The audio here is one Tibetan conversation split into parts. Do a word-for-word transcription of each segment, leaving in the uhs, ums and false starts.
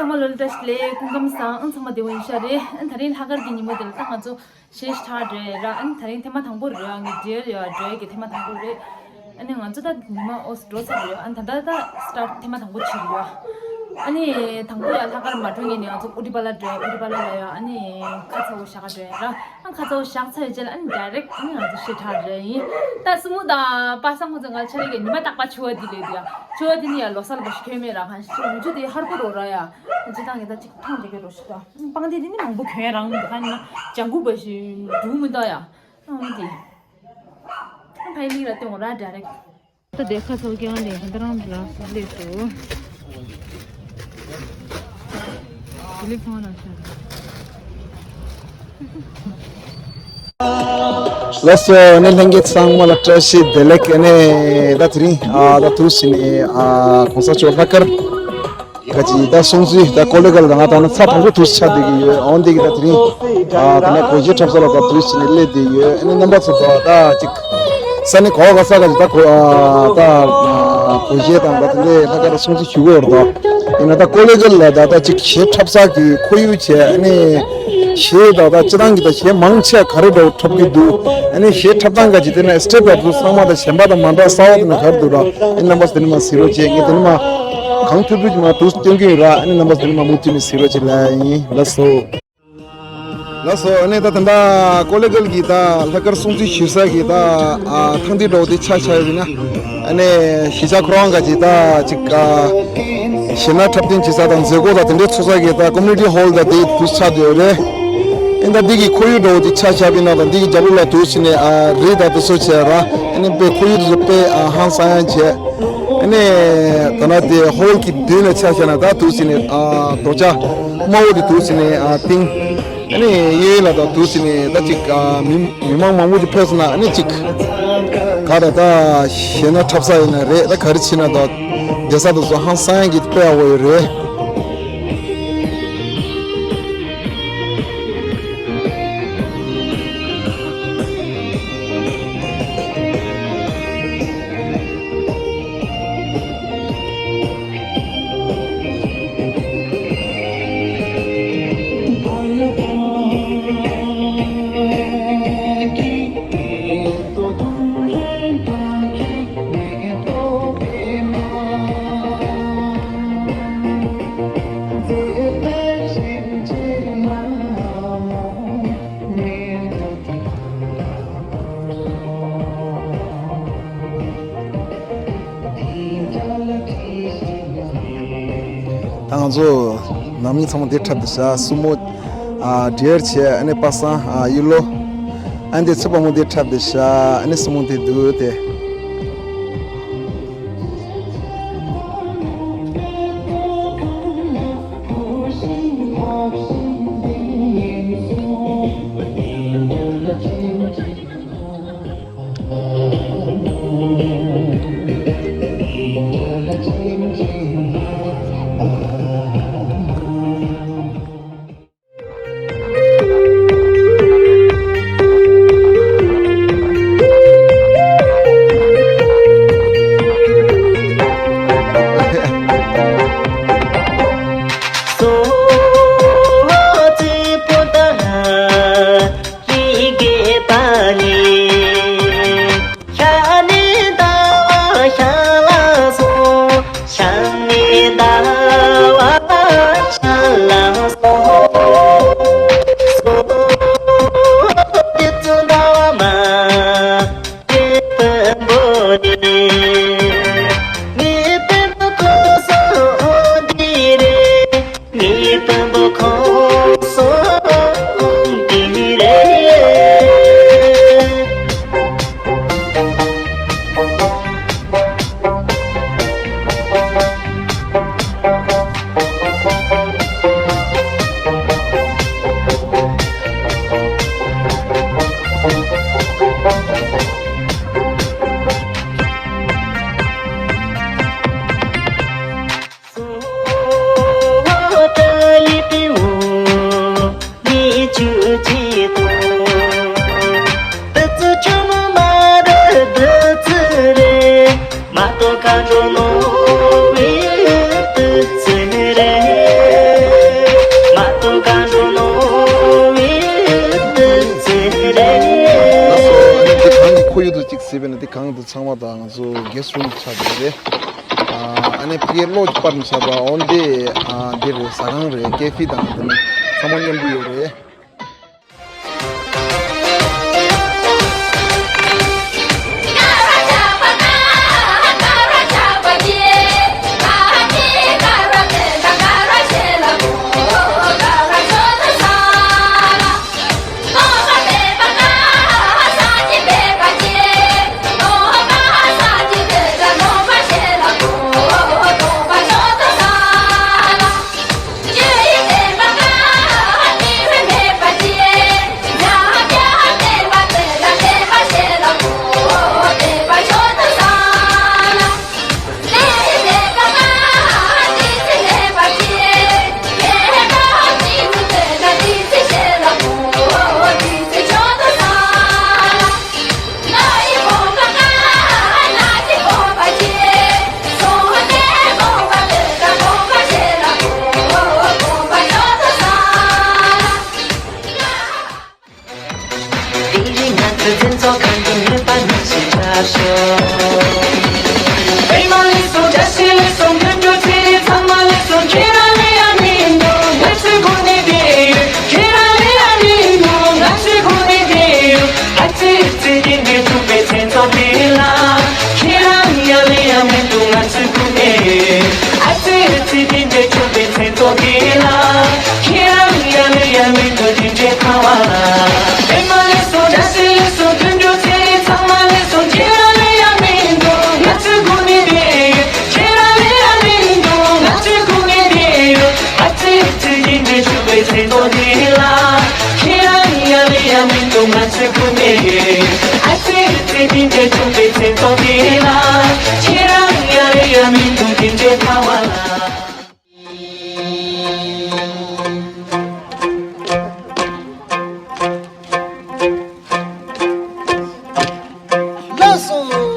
ཚང་མ་ལོ་ལ་བཀྲ་ཤིས་བདེ་ལེགས། སྐུ་ཁམས་བཟང་། ཨང་ཚང་མ་བདེ་པོ་ཡིན་ཤག་རེད། ཨ་ད་རིང་ལྷག་དཀར་གྱི་ཉིན་མོ་དེ་ལ་ད་ང་ཚོ་གཞས་འཁྲབ་འགྲོ་ཡ་ར། ཨ་ད་རིང་ཐེངས་མ་དང་པོ་རེད། ཨ་ངའི་འབྲེལ་ཡོད་འགྲོ་ཡ་གི་ཐེངས་མ་དང་པོ་རེད། ཨ་ནི་ང་ཚོ་ད་ཉི་མ་ཨོས་འགྲོ་ཚར་རེད། ཨ་ད་ད་ད་སི་ཊར་ཊི་ཐེངས་མ་དང་པོ་བྱེད་ཀྱི་ཡོད། ཨ་ནི་དང་པོ་ཡ་ལྷག་དཀར་མ་འགྲོ་ངེས་ནས་ང་ཚོ་ཨུ་ཏི་པ་ལ་འགྲོ་ཡ། ཨུ་ཏི་པ་ལ་ལ་ཡ་ཨ་ནི་ཁ་ཚ་བོ་བཞག་ག་འགྲོ་ཡ་ར། ཨ་ཁ་ཚ་བོ་བཞག་ཚར་བའི་རྗེས་ལ་ཨ་ནི་ཌའི་རེག་ཨ་ནི་ང་ཚོ་གཞས་འཁྲབ་འགྲོ་ཡ་ཡིན། ད་སྲུ་མོ་དང་པ་སངས་ཁོང་ཚོ་ང་ཆ་རེ་གི་ཉི་མ་རྟག་པ་ཕྱུ་པ་དེ་ལས་དེ་ཡ། ཕྱུ་པ་དེ་ནི་ཡ་ལོ་གསར་ལ་བ་ཞིག་ཁྱོན་མེད་ར། གང་ཞིག་ང་ཚོ་དེ་ཧར་པོ་རོ་ར་ཡ། ང་ཚོ་ད་ངེད་ད་ཅིག་ཐང་དེ་གི་རོ་ཞིག་ད། སྤང་དེ་དེ་ནི་མང་པོ་གྱོན་རང་མི་འདུག་ཁ་ནི་ན་ལྗང་ཁུ་བ་ཞིག་འབྲུག་མི་འདུག་ཡ། ཨང་དེ། ཕའི་ལིང་ལ་སྟོན་འོ་ར་ཌའི་རེག་ད་དེ་ཁ་ཚོ་ཀྱང་ལས་ཧན་ད་རང་ལ་སླེབས་སོ། དེ་ལས་ཕང་ན་ཤ། ལགས་སོ། ཨ་ནི་ལྷན་རྒྱས་ཚང་མ་ལ་བཀྲ་ཤིས་བདེ་ལེགས། ཨ་ནི་ད་དེ་རིང་ཨ་ད་དུས་ཕྱིན་ནས་ཨ་གོང་ས་མཆོག་ལྷག་དཀར་ག་ཅི་ད་སྲུང་བརྩི་ད་ཀོ་ལེ་གལ་ལ་ང་ད་ནི་ཚ་དང་པོ་དུས་ཆགས་བསྡད་ཀྱི་ཡོད། འོན་ཏེ་གི་ད་དེ་རིང་ཨ་ད་ནི་སྒོར་གཞས་འཁྲབ་ས་ལ་ད་དུས་ཕྱིན་ནས་སླེབས་བསྡད་ཡོད། ཨ་ནི་རྣམ་པ་ཚོ་ད་ད་ཅིག་ས་ནི་གོ་ག་ས་ག་ཅིག་ད་གོ་ཨ་ད་ཨ་སྒོར་གཞས་དང་ད་དེ་འདྲའི་ལྷག་དཀར་སྲུང་བརྩི་ཞུ་གི་ཡོད་རེད་དོ། ཡིན་ན་ད་ཀོ་ལེ་གལ་ལ་ད་ད་ཅིག་གཞས་འཁྲབ་ས་གི་ཁོར་ཡུག་བྱས། ཨ་ནི་གཞས་ད་ད་སྤྱིར་བཏང་གི་ད་གཞས་མང་ཆེ་ག་རེ་འདྲ་བོ་འཁྲབ་ཀྱི་འདུག་ཨ་ནི་གཞས་འཁྲབ་སྟངས་ག་ཅིག་དེ་ནས་སི་ཊེབ་བར་དུ་ཚང་མ་ད་གཞན་པ་དང་མ་འདྲ་ས་བོ་དེ་ནས་ག་རེ་འདུག་ར། ཨ་ནི་རྣམ་པ་ཚོ་དེ་ནས་མ་གཟིགས་རོགས་བྱེད། ངས་དེ་ནས་མ་གང་ཐུབ་ཐུབ་ཀྱི་མ་འདུག་སྟོན་གྱི་ཡིན་ར། ཨ་ནི་རྣམ་པ་ཚོ་དེ་ནས་མ་མུ་མཐུད་ནས་གཟིགས་རོགས་བྱེད་ལ་ཡིན། ལགས་སོ། ལགས་སོ། ཨ་ནི་ད་ད་ལྟ་ཀོ་ལེ་གལ་གྱི་ད་ལྷག་དཀར་སྲུང་བརྩི་ཞུ་ས་གི་ད་ཨ་ཐང་དེ་འདྲ་བོ་དེ་ཆ་བཞག་ཡོད་ན། ཨ་ནི་གཞིས་ཆགས་ཁོ་རང་ག་ཅིག་ད་ཅིག་ཨ་གཞས་སྣ་འཁྲབ་སྟོན་བྱེད་ས་དང་མཛད་སྒོ་དང་དེ་འདྲའི་ཚོགས་ས་གི་ད་ཀོ་མུ་ནི་ཊི་ཧོལ་ད་དེ་དུས་ཆགས་བསྡད་ཡོད་རེད། ཨ་ནི་ད་འདི་གི་ཁོར་ཡུག་འདྲ་བོ་དེ་ཆ་བཞག་པ་ཡིན་ན་ད་འདི་གི་རྒྱབ་ལོགས་ལ་དུས་ཕྱིན་ནས་ཨ་རི་ད་དེ་ཚོ་བྱས་ར། ཨ་ནི་དཔེ་ཁོར་ཡུག་དེ་ཚོ་དཔེ་ཨ་ཧང་སང་ཡང་བྱས། ཨ་ནི་ད་ན་དེ་ཧོལ་གྱི་མདུན་ལ་ཆ་བཞག་ན་ད་དུས་ཕྱིན་ནས་ཨ་རྡོ་ལྕགས་དམར་པོ་དེ་དུས་ཕྱིན་ནས་ཨ་བཏིང་། ཨ་ནི་གཡས་གཡོན་ལ་ད་དུས་ཕྱིན་ནས་ད་ཅིག་ཨ་མི་མི་མང་མང་པོ་ཅིག་ཕེབས་སོང་ན་ཨ་ནི་ཅིག་ག་རེ་ད་གཞས་སྣ་འཁྲབ་ས་ཡིན་ན་རེད། ད་ག་རེ་བྱས་ན་ད་བསྡད་ས་དེ་ཚོ་ཧང་སང་ཡང་གི་དཔེ་ཡག་པོ་ཡོད་རེད། ད་ང་ཚོ་ནང་མི་ཚང་མ་འདིར་འཁྲབ་བསྡད་ཤག་སྲུ་མོ་ཨ་འདྲེར་བྱས། ཨ་ནི་པ་སངས་ཨ་གཡུ་ལོ། ཨ་ནི་ཚེ་དཔག་མོ་འདིར་འཁྲབ་བསྡད་ཤག་ཨ་ནི་སྲུ་མོ་འདི་འདུག་སྟེ། ཟེར་བས་ན་དེ་གང་དུ་ཚང་མ་དང་ང་ཚོ་གེ་སི་ཊི་རུམ་ཆགས་ཀྱི་རེད། ཨ་ནི་ཕ་གིར་གློག་པར་མི་ཆགས་པ་འོན་ཏེ་ཨ་འདིར་ཟ་ཁང་རེད། ཀེ་ཧྥེ་དང་དེ་ནི་ཚང་མ་མཉམ་དུ་ཡོད་རེད། དེ་རིང་ང་ཚོའི་མཚན་ཚོགས་ཁང་གི་ནུས་པ་ནང་བཞིན་འཁྲབ་ཤོག་པད་མ་ལེགས་སོ། བཀྲ་ཤིས་ལེགས་སོ། མཐུན་འགྱུར་ཚེ་རིང་ཚང་མ་ལེགས་སོ། ཁྱེད་རང་ལ་ཡང་མི་འདུག་ང་ཚོའི་སྒོ་ནས་བསྡད་ཡོད། ཁྱེད་རང་ལ་ཡང་མི་འདུག་ང་ཚོའི་སྒོ་ནས་བསྡད་ཡོད། ཨ་ཙི་ཙི་དེ་འདྲའི་སྤྲུལ་པའི་མཚན་ཚོགས་འདི་ལ། ཁྱེད་རང་ཡ་ལ་ཡང་མི་འདུག་ང་ཚོའི་སྒོ་ནས་ཡོད། ཨ་ཙི་ཙི་དེ་འདྲའི་སྤྲུལ་པའི་མཚན་ཚོགས་འདི་ལ། ཁྱེད་རང་ཡ་ལ་ཡང་མི་འདུག་དེ་འདྲའི་ཁ་བ་ལ། པད་མ་ལེགས་སོ། བཀྲ་ཤིས་ལེགས་སོ། མཐུན་འགྱུར་ཚེ་རིང་ཚང་མ་ལེགས་སོ། ཁྱེད་རང་ལ་ཡང་མི་འདུག་ང་ཚོའི་སྒོ་ནས་བསྡད་ཡོད། ཁྱེད་རང་ལ་ཡང་མི་འདུག་ང་ཚོའི་སྒོ་ནས་བསྡད་ཡོད། ཨ་ཙི་ཙི་དེ་འདྲའི་སྤྲུལ་པའི་མཚན་ཚོགས་འདི་ལ། ཁྱེད་རང་ཡ་ལ་ཡང་མི་འདུག་ང་ཚོའི་སྒོ་ནས་ཡོད། ཨ་ཙི་ཙི་དེ་འདྲའི་སྤྲུལ་པའི་མཚན་ཚོགས་འདི་ལ། ཁྱེད་རང་ཡ་ལ་ཡང་མི་འདུག་དེ་འདྲའི་ཁ་བ་ལ། ལགས་སོ།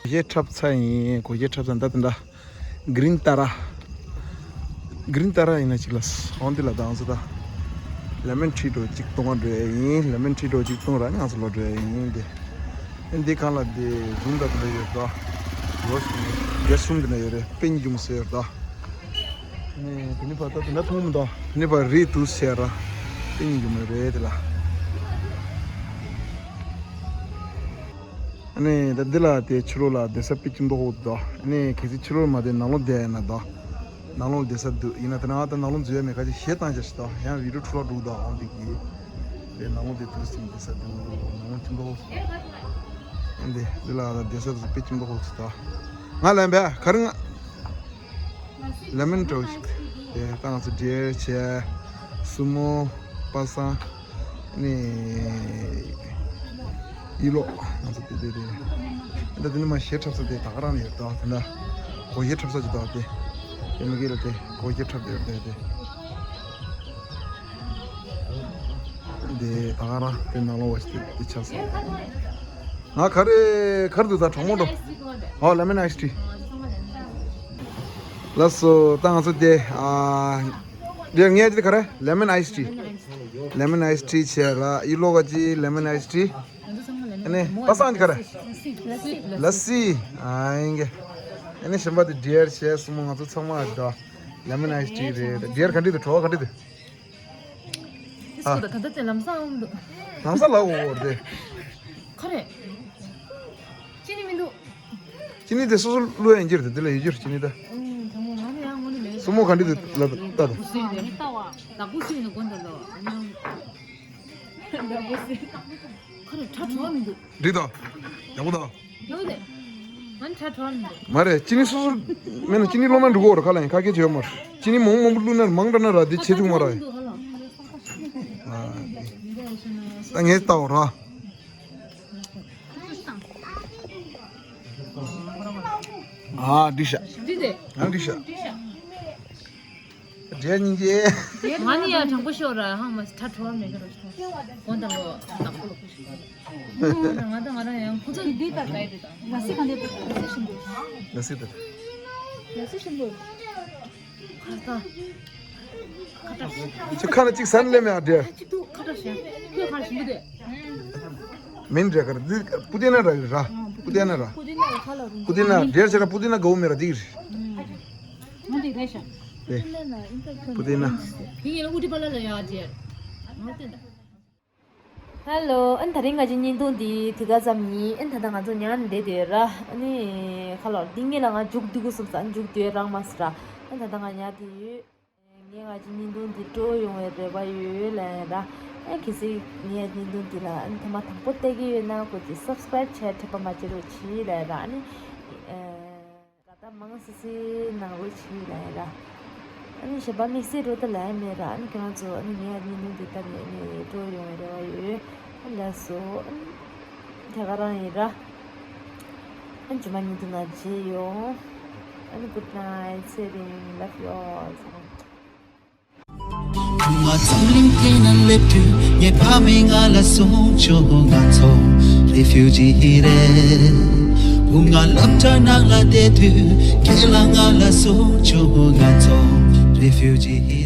གོས་འཁྲབ་ཚར་ཡིན། གོས་འཁྲབ་ཚར་ད་དེ་འདྲ། གི་རིན་ཏ་ར། གི་རིན་ཏ་ར་ཡིན་ན་ཅིག་ལ་འོང་འདི་ལ་དང་ཟོ་ད། ལེ་མོན་ཊི་འགྲོ་གཅིག་གཏོང་བ་འགྲོ་ཡ་ཡིན། ལེ་མོན་ཊི་འགྲོ་གཅིག་གཏོང་ར་ང་ཚོ་ལོ་འགྲོ་ཡ་ཡིན་དེ། ཨེ་འདི་གང་ལ་དེ་རུམ་ད་དེ་འདྲ་ཡོད་ད། ལོ་ཞིག་གེ་སི་ཊི་རུམ་དེ་འདྲ་ཡོད་རེད། དཔེ་སྙིང་རྗེ་མོ་ཟེར་ཡོད་ད། ནས་དེ་ནི་བར་ད་དེ་འདྲ་མཐོང་མི་འདུག་དེ་ནི་བར་རེད་འདུག་ཟེར་ར། དཔེ་སྙིང་རྗེ་མོ་རེད་དེ་ལ། ཨ་ནི་ད་འདི་ལ་དེ་ཕྱི་ལོགས་ལ་བསྡད་ས་དཔེ་ཅིག་མདོག་ཁ་པོ་འདུག་ཨ་ནི་གལ་སྲིད་ཕྱི་ལོགས་མ་བསྡད་ནང་ལོགས་བསྡད་ཡ་ན་འདུག་ནང་ལོགས་བསྡད་ས་འདུག་ཡིན་ན་དེ་ན་ང་ད་ནང་ལོགས་འཛུལ་ཡ་མེད། ཁ་ཅིག་གཞས་བཏང་བྱ་ཞིག་འདུག་ཡང་བི་ཌིའོ་འཕྲོ་བརླག་འགྲོ་གི་འདུག་འོང་འདི་གི་དེ་ནང་ལོགས་དེ་ཊུ་རི་སི་ཊི་བསྡད་ས་འདུག་ནང་ལོགས་ཅིག་མདོག་ཁ་པོ། ཨ་འདི་འདི་ལ་ད་བསྡད་ས་དེ་དཔེ་ཅིག་མདོག་ཁ་པོ་འདུག་ང་ལན་པས་ག་རེ་ང་། ལེ་མོན་ཊི་འདྲ་བོ་ཞིག་དེ་ད་ང་ཚོ་ཌི་ཡར་བྱས། སུ་མོ། པ་སངས། ནས་ཡིད་ལོག་ང་ཚོ་དེ་དེ་དེ་ད་དེ་ནི་མ་གཞས་འཁྲབ་ས་དེ་ད་ག་རང་ཡོད་ད། དེ་འདྲ་གོ་གཞས་འཁྲབ་ས་ཅིག་ད་དེ་དེ་མི་དགེ་ལ་དེ་གོ་གཞས་འཁྲབ་དེ་ཡོད་དེ་དེ་དེ་ད་ག་རང་དེ་ནང་ལོགས་བ་ཞིག་དེ་དེ་ཆགས་སོང་། ང་ག་རེ་ག་རེ་འདུག་ད་གྲོགས་མོ་འགྲོ། ཨོ་ལེ་མོན་ཨའི་སི་ཊི། ལགས་སོ་ད་ང་ཚོ་དེ་ཨ། འདིར་ངས་འདི་ག་རེ་ལེ་མོན་ཨའི་སི་ཊི། ལེ་མོན་ཨའི་སི་ཊི་བྱས་ལ་ཡིད་ལོག་ག་ཅི་ལེ་མོན་ཨའི་སི་ཊི། ཨ་ནི་པ་སངས་འདི་ག་རེ། ལ་སི། ཨ་ཡིན་གྱི། ཨ་ནི་གཞན་པ་དེ་ཌི་ཡར་བྱས་སུ་མོ་ང་ཚོ་ཚང་མ་ཨ་ཅི་ད། ལེ་མོན་ཨའི་སི་ཊི་རེད། ཌི་ཡར་ག་འདྲ་འདུག་གྲོགས་ག་འདྲ་འདུག་ཨ། ད་ལྟ་དེ་ལམ་སང་འོང་འདུག་ལམ་སང་ལ་འོང་འོང་རེད། ག་རེ། ཅི་ནི་མི་འདུག་ཅི་ནི་དེ་སོ་སོ་བླུ་ཡ་ཡིན་གྱི་རེད། དེ་ལ་ཡོད་རྒྱུ་རེད། ཅི་ནི་ད། ཨུམ། དང་པོ་ང་ལ་ཡང་དངོས་གནས་མེད། སྲུ་མོ་ག་འདྲ་དེ་ལ་ལྟ་དང་། བདག་པོ་སུ་ཡིན་ནས་དགོན་དུ་ལོ། བདག་པོ་སུ་ཁ་ལ་ཁྲ་བྲོ་མི་འདུག་འགྲིག་དང་། ཡག་པོ་དང་། ཡོད་དེ། ང་ཁྲ་བྲོ་མི་འདུག་མ་རེད། ཅི་ནི་སོ་སོ་མེད་ན་ཅི་ནི་བླུ་ན་འགྲིག་གོ་ར། ཁ་ལ་ཡང་ཁ་སྐད་བྱེད་ཡོད་མ་རེད། ཅི་ནི་མང་མང་པོ་བླུ་ན་མང་དྲགས་ན་ར་དེ་བྱེད་ཐུབ་མ་ར། ད་ངས་ལྟ་འོ་ར། ཨ་འགྲིག་ཤག་འགྲིག་དེ། ཨ་འགྲིག་ཤག་འགྲིག་ཤག་འདྲེ་སྙིང་རྗེ། ང་ནི་ཡང་དྲང་པོ་ཤོད་ར། ཧང་མ་ཁྲ་བྲོ་མེད་ཁ་ར། གོང་དང་པོ་བདག་པོ་ལ་ཁུ་ཤི། ང་དང་ང་རང་ཡང་ཁུ་ཚོ་འདི་ལྟར་ལ་ཡི་དེ་དང་། ལ་སི་གང་དེ་ལ་སི་ཤིན་པོ། ལ་སི་དེ། ལ་སི་ཤིན་པོ། ཁ་ཁ་ཁ་ཁྲ། ཁྱོད་ཁ་ན་གཅིག་ཟ་ནས་སླེབས་མེད་ཨ་འདྲེ། ཁ་གཅིག་ཏུ་ཁ་ཁྲ་ཞེ། ཁོས་ཁ་ཞིམ་པོ་དེ། མིན་འདྲེ་གར་འདི་པུ་ཏི་ན་ར་ར། པུ་ཏི་ན་ར། པུ་ཏི་ན་ར་ཁ་ལ་རུང་། པུ་ཏི་ན་འདྲེ་ཟེར་ན་པུ་ཏི་ན་དགའ་བོ་མེད་ར་འདི་གི་རེད། ང་འདི་རེད་ཤག་རེད། པུ་ཏི་ན། ཁྱེད་ཉིད་ལ་ཨུ་ཏི་པ་ལ་ལ་ཡ་རྗེ། ང་བསྟན་ད། ཧེ་ལོ། ཨ་ནི་དེ་རིང་ང་ཚོའི་བརྙན་ཐུང་འདི་དེ་ག་ཙམ་ཡིན། ཨ་ནི་ད་ལྟ་ང་ཚོ་ཉལ་ནས་བསྡད་ཡོད་ར། ཨ་ནི་ཁ་ལོར་འདི་ངེད་ལ་ང་མཇུག་བསྡུ་དགོས་བསམས་ཙང་མཇུག་བསྡུ་ཡ་རག་མ་སོང་ར། ཨ་ནི་ད་ལྟ་ང་ཉལ་བསྡད་ཡོད། ངས་ང་ཚོའི་བརྙན་ཐུང་འདི་སྤྲོ་ཡོང་བའི་རེ་བ་ཡོད་ལབ་ཡ་ར། ཨ་ནི་གལ་སྲིད་ངའི་བརྙན་ཐུང་འདི་ལ་ཨ་ནི་ཐེངས་མ་དང་པོ་བལྟ་གི་ཡོད་ན་ཁོ་ཚོས་སབ་སི་ཀ་རེབ་བྱས་འཕྲོད་པ་མ་བྱེད་རོགས་གྱིས་ལབ་ཡ་ར། ཨ་ནི་ཨ། དགའ་ད་མང་སི་སི་གནང་རོགས་གྱིས་ལབ་ཡ་ར། ཨ་ནི་གཞན་པ་དམིགས་བསལ་འགྲོ་ད་ལབ་ཡ་མེད་ར། ཨ་ནི་ཁྱེད་རང་ཚོ་ཨ་ནི་ངའི་བརྙན་ཐུང་འདི་ལྟ་ནས་ཨ་ནི་སྤྲོ་ཡོང་བའི་རེ་བ་ཡོད། ཨ་ནི་ལགས་སོ། ཨ་ནི་དེ་ག་རང་ཡིན་ར། ཨ་ནི་རྗེས་མ་བརྙན་ཐུང་ནང་མཇལ་ཡོང་། ཨ་ནི་good night ཚེ་རིང་love you all། བུ་ང་འཛམ་གླིང་འདི་ན་སླེབས་དུས་ངའི་ཕ་མས་ང་ལ་གསུངས་བྱུང་། ང་ཚོ་རེ་ཕིའུ་ཇི་རེད། བུ་ང་སློབ་གྲྭ་ནང་ལ་བསྡད་དུས་ཁྱེད་ལ་ང་ལ་གསུངས་བྱུང་། ང་ཚོ་རེ་ཕིའུ་ཇི་རེད།